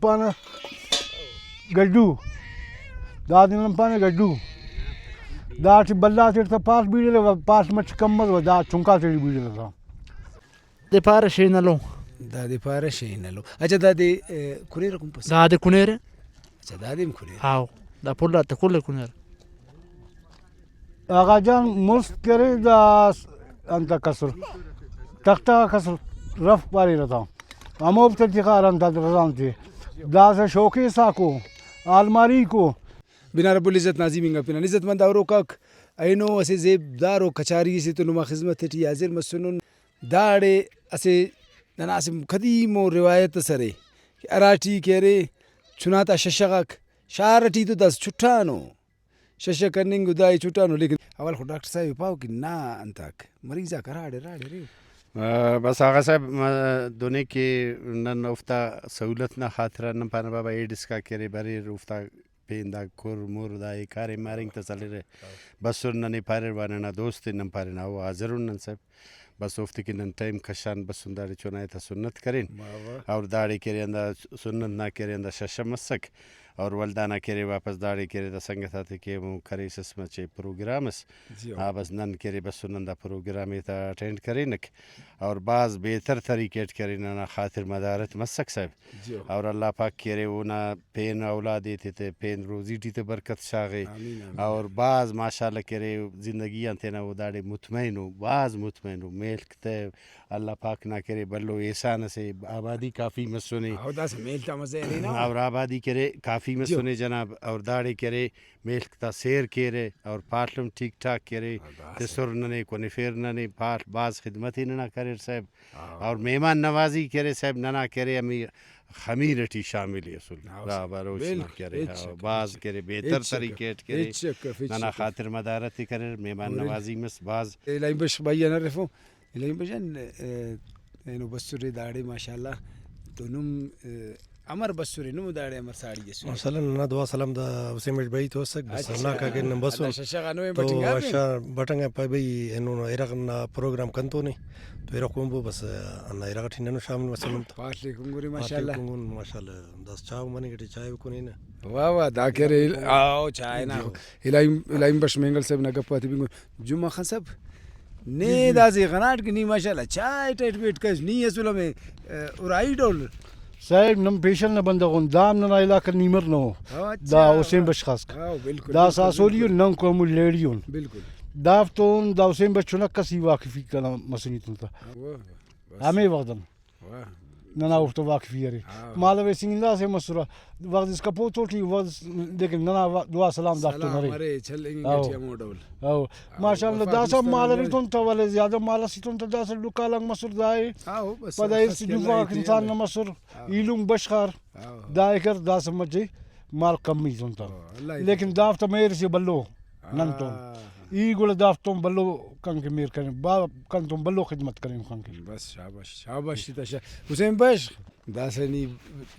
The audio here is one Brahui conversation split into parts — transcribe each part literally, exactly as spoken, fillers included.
پانہ گڈو، دادے نن پانہ گڈو۔ داٹی بھلا تیٹ تہ پاڷ بیڑلہ، و پاڷ مچ کم مس، و دا چنکا تیٹی بیڑلہ تا۔ دے پارہ شین ہلو۔ دادے پارہ شین ہلو۔ اچھا، دادے، اے، کُنیرہ کنپس؟ دادے کُنیرہ۔ اچھا، دادے ہم کُنیرہ۔ ہاؤ، دا پھل آتے کل کُنیرہ۔ آغا جان مست کرے دا س-، انت کسر، تختہ غاک اسر رف پاریرہ تا، ہمو تیٹی خار انت رزان تے، داسہ شوکیس آکو، آلماریکو۔ بنا رب العزت نا عظیم انگا پنان عزت مند آ ہروکاک، اینو اسہ زیبدار و کچاری سے تو نما خذمت ٹی حاضر مسنن۔ داڑے اسہ ننا اسہ قدیم و روایت اس ارے کہ ہراٹی کہ ارے چنا تا ششہ غاک شار ٹی تو داسہ چھٹانو۔ ششہ کننگ و دائی چٹانو، لیکن اول خو ڈاکٹر صاحب ءِ پاو کہ نا انتاک مریض آک ہراڑے ہراڑے ارے۔ آ، بس آغا صاحب، م-، دنے کہ نن اوفتا سہولت نا خاطران نن پانہ بابا ایڈ اسکا کہ ارے بریر، اوفتا پین دا کر مر دا ای کاریم مارنگ تا سلرہ۔ بسر ننے پاریر وا ننا دوست ءِ، نن پارین او حاضر ان نن صاحب۔ بس اوفتے کہ نن ٹائم کشان بسن داڑے چنا ءِ تا سنت کرین۔ واہ واہ۔ اور داڑے کہ ارے ہندا سنت نا کہ ارے ہندا ششہ مسک۔ اور ولدانا کہ ارے واپس داڑے کہ ارے دا سنگت آتے کہ ہمو کریسس مچے پروگرام اس۔ جی ہو۔ آ بس نن کہ ارے بسن ہندا پروگرام ءِ تا اٹینڈ کرینک۔ اور بھاز بہتر طریقہ اٹ کہ ارے ننا خاطر مدارت مسک صاحب۔ جی ہو۔ اور اللہ پاک کہ ارے اونا پین اولاد ایتے تے پین روزی ٹی تے برکت شاغے۔ آمین، آمین۔ اور بھاز ماشاءاللہ کہ ارے زندگی آن تینا او داڑے مطمئن او، بھاز مطمئن او۔ میلک تے اللہ پاک نا کہ ارے بھلو احسان اسے، آبادی کافی مسنے۔ او داسہ میل تا مزہ ارے نا۔ اور آبادی کہ ارے کافی جی۔ مسنے جناب، اور داڑے کہ ارے میلک تا سیر کیرہ اور پاڷ ہم ٹھیک ٹھاک کہ ارے۔ او داسہ۔ تسر ننے، کونفیر ننے، پاڷ بھاز خدمت ءِ ننا کریر صاحب۔ ہاں۔ اور مہمان نوازی کہ ارے صاحب ننا کہ ارے ہمے خمیر ٹی شامل ءِ اسل۔ ہاں، دا بروش نا بالکل، کہ ارے، ہچ ہاں، شک، بھاز ہچ شک، کہ ارے بہتر ہچ شک، طریقے اٹ کہ ارے ہچ شک، ہچ ننا شک۔ خاطر مدارت ءِ کریر، مہمان اور نوازی مس بھاز۔ الہی بخش بھائی آن ہرفو، الہی بخش جان، اے، اینو بسرے داڑے ماشاءاللہ تو نم، اے، امر بسرے نم داڑے امر ساڑی اسرے؟ ماشاءاللہ، ننا دعا سلام دا حسین بخش بھائی تو اسک، بس اچھا۔ اللہ کا کہ نم بسون۔ اللہ ششہ غانو اے تو بٹنگا پہ۔ شا بٹنگا پہ بھئی، اینو نا ارغ نا پروگرام کنتونے، تو ارغ کنبو بس، ہندا ارغ ٹی ننو شامل مسنن تا۔ پاٹلی کنگوری پاٹلی ماشاءاللہ۔ کنگون ماشاءاللہ، داس چاہ مننگ ٹی چائے کنینہ۔ واہ واہ، دا کہ ارے، آؤ چائے نا۔ جی۔ الہی، الہی بخش مینگل صاحب نا گپ آتے بنگو۔ جمعہ خان صاحب، نے جی، جی۔ داسہ غناٹ کہ نی ماشاءاللہ چائے ٹائٹ ویٹ کس، نی اسل ہمے، ا، ارائی ڈول۔ صاحب، نم پیشن نا بندغ ان، دام ننا علاقہ نی مر نو۔ ہاں، اچھا۔ دا حسین بخش خاسک۔ ہاں، بالکل، دا بالکل، ساسولی بالکل۔ ان، ننکو ہمو لیڑی ان۔ بالکل۔ دافتون دا حسین بخش چنک اس ہی واقفی کنا مسنی تون تا۔ ہاں، واہ، واہ، بس۔ ہمے وخت ان۔ واہ۔ ننا اوفتا واقفی ارے۔ ہاں۔ مالو ایسنگ داسہ مسرہ، وخت اسکا پوتو ٹی وخت، لیکن ننا وا-، دعا سلام دافتون سلام ارے۔ ارے، چلینگ ہاں۔ ٹی ہمو ڈول۔ ہاں۔ ہاں، ماشاءاللہ، وفا داسہ دوستانہ مال ارے۔ ارے تون تا ولے زیادہ مال اسے تون تا داسہ لکالانگ مسر دائے۔ ہاں، بس پدا خاص ارس کہ اللہ جوفاک ایتے انسان نا مسر، ہاں۔ ایلم بشخار، ہاں۔ دائے کر داسہ مچے مال کمی تون تا۔ ہاں، اللہ ایتے لیکن دافتا مہر سے بھلو ہاں۔ نن تون۔ ای گڑا دافتون بھلو کنکہ مہر کرین، با-، کنتون بھلو خدمت کرین کنکہ۔ بس شاباش، شاباش تا شا-، حسین بخش، داسہ نی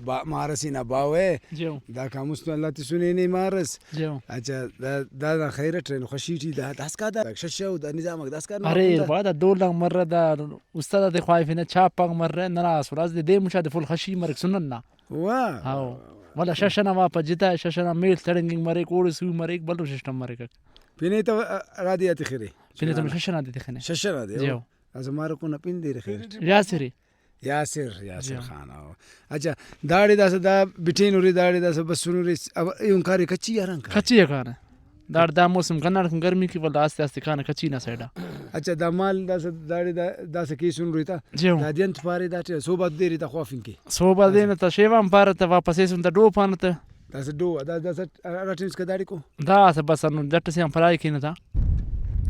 با-، مارسی نا باوہ۔ جیو۔ داکا مست اللہ تسنے نے مارس۔ جیو۔ اچھا، دا، دا، دا خیر اٹ رہینو، خوشی ٹی دا، داسکا دا ششہ و دا نظام آک داسکا نو ارے، کندا۔ با دا دول آن مرہ دا استاد آتے خواہفنہ، چاپ آک مرہ، ننا اسر اسہ دے، دے مچا دے فل خوشی مریک سنن نا۔ واہ۔ ہاؤ۔ ولدا شش ئنا واپس جتا ءِ، شش ئنا میڷ تڑنگنگ مریک، اوڑے سو مریک، بھلو سسٹم مریک۔ پن ءِ تہ ہرادے آ تخرے؟ پن ءِ تہ شش ئنا دے تخنہ۔ شش ئنا دے، جی او۔ ہاؤ۔ اسہ مارکو نا پن دیر خیر۔ یاسر ءِ۔ یاسر، یاسر جی ہاؤ۔ خان، ہاؤ۔ اچھا، داڑے داسہ دا بٹینرے، داڑے داسہ بسنرے، س-، اب ایہن کارے کچی آ ہرانگ کارے؟ کچی آ کارہ۔ داڑے دا موسم کناڑکن گرمی کے، ولدا آستے آستے کانہ کچی نا سائیڈا۔ اچھا، دا مال داسہ داڑے دا، داسہ کیسن روئے تا؟ جی ہوں۔ دادے انت پارے داٹی؟ سہب آ دیرے تا خوافنگ کے۔ سہب آ داسہ۔ دینہ تا شیوان پارہ تا، واپس ایسن تا ڈو پانہ تا۔ داسہ ڈو آ، دا، داسہ ہرا ٹائم اسکا داڑے کو؟ دا اسہ بس ہندن جٹ ئسے آن فرائی کینہ تا۔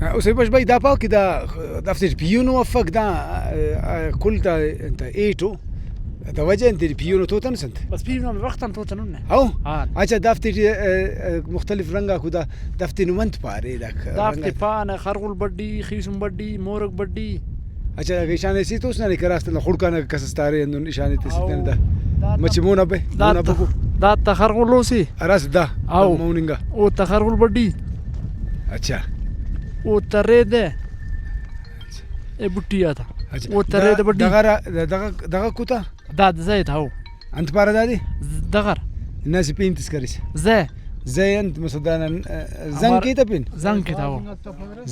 ہاں، اسے بش بھائی دا پاو کہ دا دافتے ٹی پیہنو افک دا، آ، آ، کل تا، انت ایٹو۔ دا وجہ انت ٹی پیہنو توتنس انت؟ بس پیہنو ہمے وخت آن توتنن نے۔ ہو؟ ہاں۔ اچھا، دافتے ٹی، آ، آ، مختلف رنگ آکو دا، دافتے نم انت پارے دا دافتے رنگ آک؟ پانہ خرغل بڈی، خیسن بڈی، مورک بڈی۔ اچھا، اگہ اشانے سے توس ننے کراس تنا خڑکانہ کس اس تارے ہندن اشانے تے سے او، تنے دا۔ دا تا، مچے مونا بے، دا مونا تا، بگو۔ دا تا خرغلو سے۔ اراس دا، ہاؤ۔ موننگا۔ او تا خرغل بڈی۔ اچھا۔ او تا ریدہ۔ اچھا۔ اے بٹی آتا۔ اچھا۔ او تا دا ریدہ بڈی۔ دغه را-، دغه، دغه کوتا؟ دا زید، ہاؤ۔ انت پارہ دادے؟ دغر۔ نہ اسہ پین تس کریس۔ زہ۔ زہ انت مسہ دانا، آ، زنگ امر-، کیتہ پین؟ زنگ کیتہ، او۔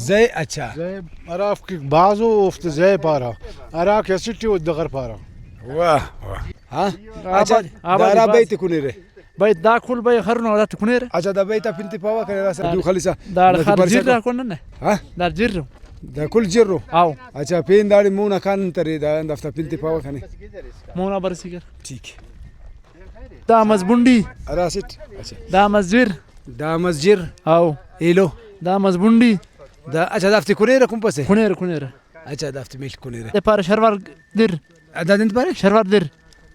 زہ، اچھا۔ زہ ہرافک بھازو اوفتے زہ پارہ، ہراکہ اسٹ ءِ او دغر پارہ۔ واہ، واہ۔ ہاں؟ آبادی، اچھا، آبادی دارا بھاز۔ بیت کُنیرہ۔ بھئی دا کل بھئی خرنو، دا تے کُنیرہ۔ اچھا، دا بیت آ پن تے پاوہ کنے، داسہ دا، دو خلسا۔ دا نہ تے خال پرسہ جر کو۔ را کون نہ؟ ہاں؟ دا جر۔ دا کل جر او؟ آؤ۔ اچھا، پین داڑے مونا کان انت ارے، دا دافتا پن تے پاوہ کنے۔ مونا برسی کر۔ ٹھیک۔ دا مز بنڈی۔ اراسٹ۔ اچھا۔ دا مز جر۔ دا مز جر۔ آؤ۔ ایلو۔ دا مز بنڈی۔ دا، اچھا، دافتے کُنیرہ کمپسے؟ کُنیرہ، کُنیرہ۔ اچھا، دافتے میل کُنیرہ۔ دے پارہ شروار در۔ آ، دا دنت پارے؟ شروار در۔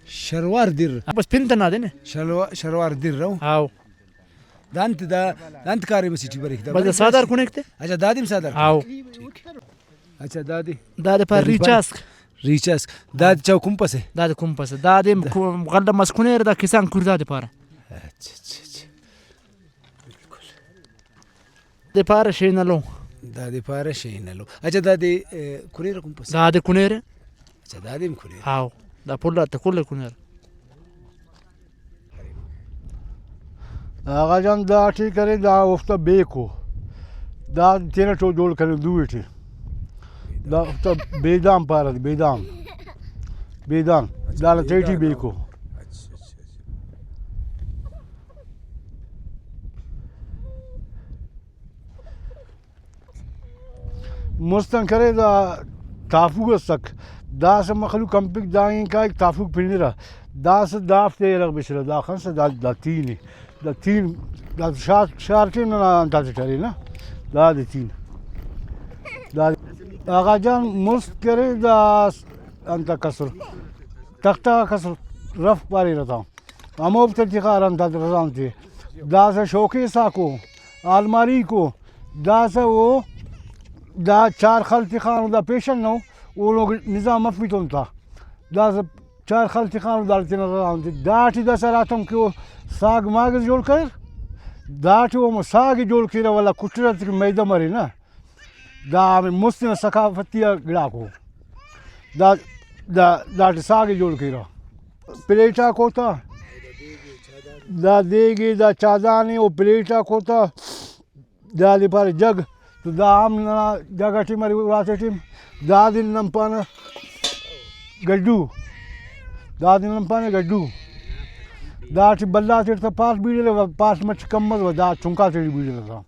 شروار در۔ بس پن تنا دے نے۔ شلوا-، شروار در او۔ آؤ۔ دانت دا، دانت کاریم اسیٹی بریک دا بس بریک سادار دا۔ کُنیک تے۔ اچھا، دادیم سادار۔ آؤ۔ ٹھیک۔ اچھا، دادی۔ دادے پارہ دادی پارہ ریچاسک۔ ریچاسک۔ داد چاو کمپسے؟ دادے کمپسے۔ دادے کو-، غلہ مس کُنیرہ دا کسان کُر دادے پارہ۔ اچھا، اچھا، اچھا۔ دے پارہ شینلو۔ دادے پارہ شینلو۔ اچھا، دادے، اے، کُنیرہ کمپسے؟ دادے کُنیرہ۔ اچھا، دادے ہم کُنیرہ۔ ہاؤ، دا پُھل آتے کل کُنیرہ۔ آغا جان دا ٹی کرے، دا اوفتا بیکو۔ دا تینٹ او جوڑ کرے دوئے ٹی۔ دا اوفتا بیدان پارہ، بیدان۔ بیدان۔ دانا تیٹی بیکو۔ مست آن کرے دا تافوک اسک، داسہ مخلوق کمپک دانگ کائک تافوک پنرہ، داسہ دافتے ایلغ بسرہ، دا خنسہ دا، دا تین ءِ، دا تین، دا شار، شار ٹی ننا انتاتے ٹرینہ، دادے تین۔ دا آغا جان مست کرے دا انت کسر، تختہ کسر رف پاریرہ تا۔ ہموفتے تخارہ انت رزان تے۔ داسہ شوکیس آکو، آلماریکو، داسہ او دا چار خل تخانو دا پیشن نو، اولو نظام مفیتون تا۔ داسہ چار خل تخانو داڑے تینا رزان تے۔ داٹی داسہ ہراتم کہ او ساگ ماگ ئس جوڑ کریر، داٹی او ہمو ساگ ئے جوڑ کیرہ، ولدا کٹرہ تے کہ میدہ مرے نا۔ دا ہمے مُست ئنا ثقافتی آ گڑاکو۔ دا، دا، داٹی ساگ ئے جوڑ کیرہ۔ پلیٹ آکو تا، دا دیگ ئے، دا چادان ئے، او پلیٹ آکو تا، دادے پارہ جگ۔ تو دا ہم ننا جگ ئٹی مرے اراتے ٹی۔ دادے نن پانہ گڈو۔ دادے نن پانہ گڈو۔ داٹی بھلا تیٹ تا پاڷ بیڑرہ، و پاڷ مچ کم مس، و دا چنکا تیٹی بیڑرہ تا۔